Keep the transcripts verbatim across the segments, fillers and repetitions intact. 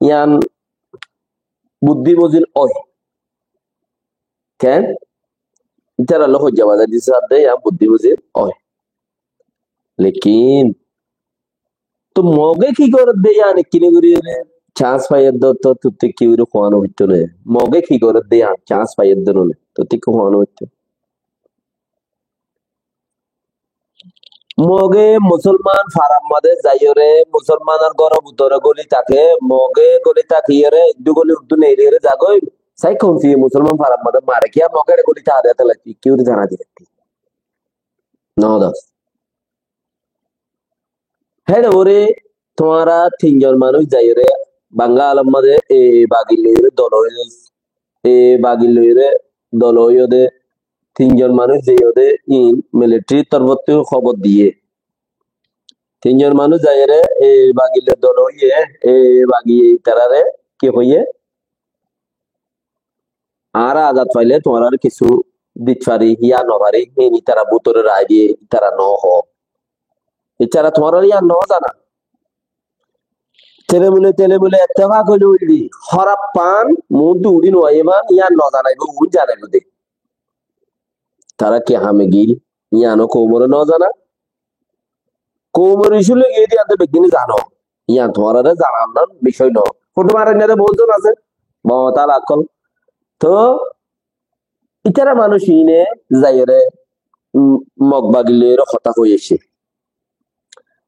yián buddí buzíl ói. Ken? Ítarallá hoijja bazai diyé de yián buddí buzíl ói. Lekin, to Moge ki gorédde yián ekkíni gorí ere chance faiyé de, to tuttí ki gorí hoóno foittó né. Moge ki gorédde yián chance faiyé de no né. Tuttí ki hoóno foittó. Moge musolman farar mazé zaiyóre, musolmanor góror bútore góli táke, Moge góli tákiyóre, eddu góli uddu neiliyóre zagói, sai konsi musolman farar mazé mare kiyá Mogere góli táke de, tolla ki, ki gorí zana diye. No dos. Héçe uore tuáñra tinzon manúic zaiyóre, Bangalor mazé e bagi loiyóre dol óiye, e bagi loiyóre dol óiye de, tinzon manúic zaiyóre in military torfóttu hóbor diyé. Tinzon manúic zaiyóre e bagi loi dol óiye, e bagi ítarare ki hoiyé? Añára azad faile tuáñrare kissú dit fari, yá no fari, híin ítara bútore rai diyé, ítara no hoó. Ítara tuáñrare yá no zana. Telemule, telemule ettefak óile óilde, hóraf fán, muúntu uçí no aiyé fán, yá no zanaibo, uún zanaibo de. Tará ki hame giyé, yíano koumore no zana? Koumor issue loi giyé de yíante beggúne zano. Yían tuáñrare zanannan bicóy no. Foto marainnáre boóut zon asé. Baba tala akkol. To, ítara manúic iíne zaiyóre, um, Mog bagi loiyóre hotá hoi aiccé.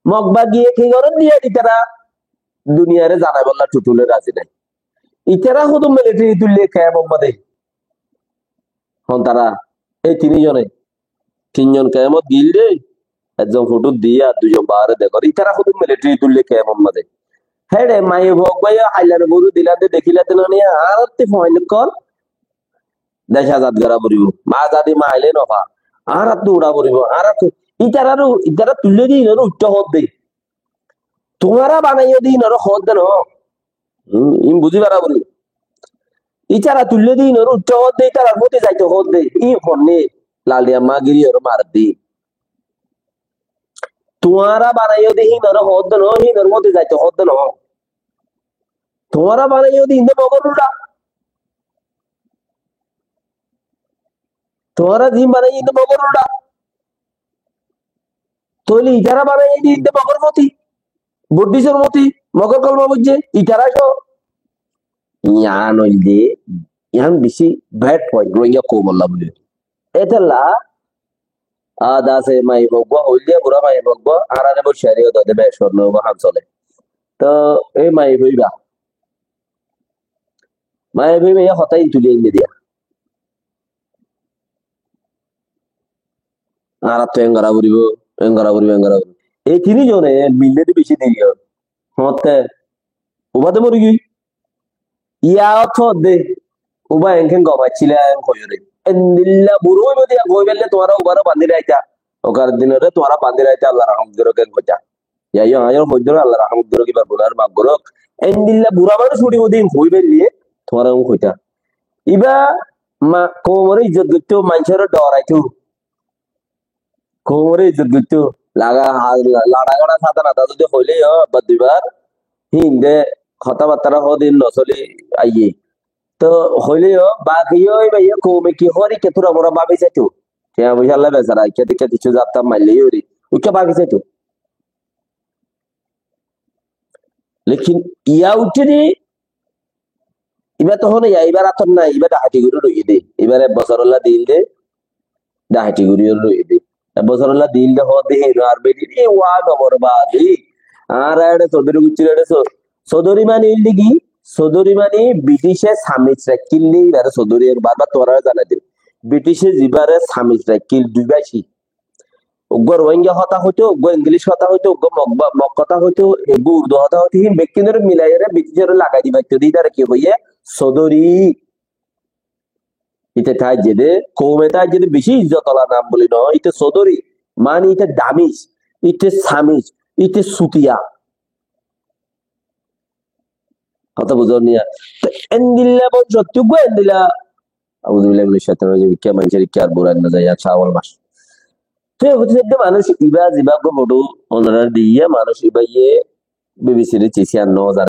Mog bagiye ki gorédde ítara duniyare zanaibolla tutule razi nai. Ítara hódun military tuille kemor mazé. Hon tara, ei tin zone, tin zon kemot giyé de, ekzon foto diye ar dui zon baáre dekór. Ítara hódun military tuille kemor mazé. Héçe maiyafuwa uggúa ye haillano bóru dilande dekílade noniya, añárattú foin ókkol dec azad gorá foribó. Azadi maile no fa. Añárattú uçá foribó. Añárattú, ítararó, ítara tuille de ínoré uiththá hoódde. Tuáñra banaiyó de ínoré hoódde no. Hmm, iín buzí fara foribó. Ítara tuille de ínoré uiththá hoódde, ítarar fóti zaito hoódde. Iín honné lal diya ma giri oré maredde. Tuáñra banaiyó de hínoré hoódde no, hínoré fóti zaito hoódde no. Tuáñra banaiyó de inde Mogor uldha. Tuáñra ziín banaiyó inde Mogor uldha. Tóile ítara banaiyé de inde Mogor fóti, Buddhistor fóti, Mogor kolma foijjé, ítara só. Yián óilde, yián beci bad point, Rohingya koumolla buli. Étella, añár dase maiyafua uggúa hoilde, bura maiyafua uggúa, añáráre boccari ó dode bec honnúa ham sole. Tó, ei maiyafua íba. Maiyafua íba, e hotá iín tuli ainné diya. Añárattú en gorá foribó, en gorá foribó, en gorá foribó. Ei tin zone mille de beci deri óiye. Hoóñtte, uba de mori giyói. Yá ót hoódde, uba enken gom accíla en hoiyóre. Endilla bura óibo de yián hoi felle tuáñra ubare bandi raita. Okar dinoré tuáñra bandi raita, Allah rahmot gorok en hoita. Yá, yá, aññí hoiddór Allah rahmot gorok, ibar gunar maf gorok. Endilla bura manúic uçíbo de hoi felle, tuáñra en hoita. Iba ma-, koumoré izzot goittó, maincóre dhoraitó. Koumoré izzot goittó. Laga ha-, la-, lada gada sada nada zodi hoilé yó, ebbar duibar, híinde hotábattára hodin nosoli aiyé. Tó hoilé yó, baki yó, iba yó koume ki hoór, ikká tura mura babi saito. Tiañ foicá lla besara, ikká tikká kissú zatta maille yó ri. Ikká babi saito. Lekin yá uiththé de, iba tohón yá ibar átot nai, iba dhahati gorí roiyé de. Ibar ek bosórolla dil de, dhahati gorí roiyé de. Ek bosórolla dil de hoódde hé no ar bedi de, wa no bor badi. Añára eçe sodori guccí eçe so-, sodori mani óilde ki? Sodori mani Britice samis raikkíl de, ibare sodori, bar bar tuáñrare zanai dir. Britice zibare samis raikkíl dui báci. Uggúa Rohingya hotá hoitó, uggúa English hotá hoitó, uggúa Mog ba-, Mog hotá hoitó, uggúa Urdu hotá hoitó, híin bekkúnore milaiyóre Briticore lagai dibattó de ítare ki hoiyé? Sodori. Íte táijje de, koume táijje de, beci izzot ola nam buli no, íte sodori, mani íte damis, íte samis, íte sutiya. Hotá buzón niya? Te endilla bon sotti uggúa endilla Auzubillahi minash shaitanir rajim, ikká maincór ikká ar burai no zai, ar Cawal mas. Te hoité hoité manúic iba ziba uggúa foto onorare diye, manúic iba ye B B C re cisi ar no zane.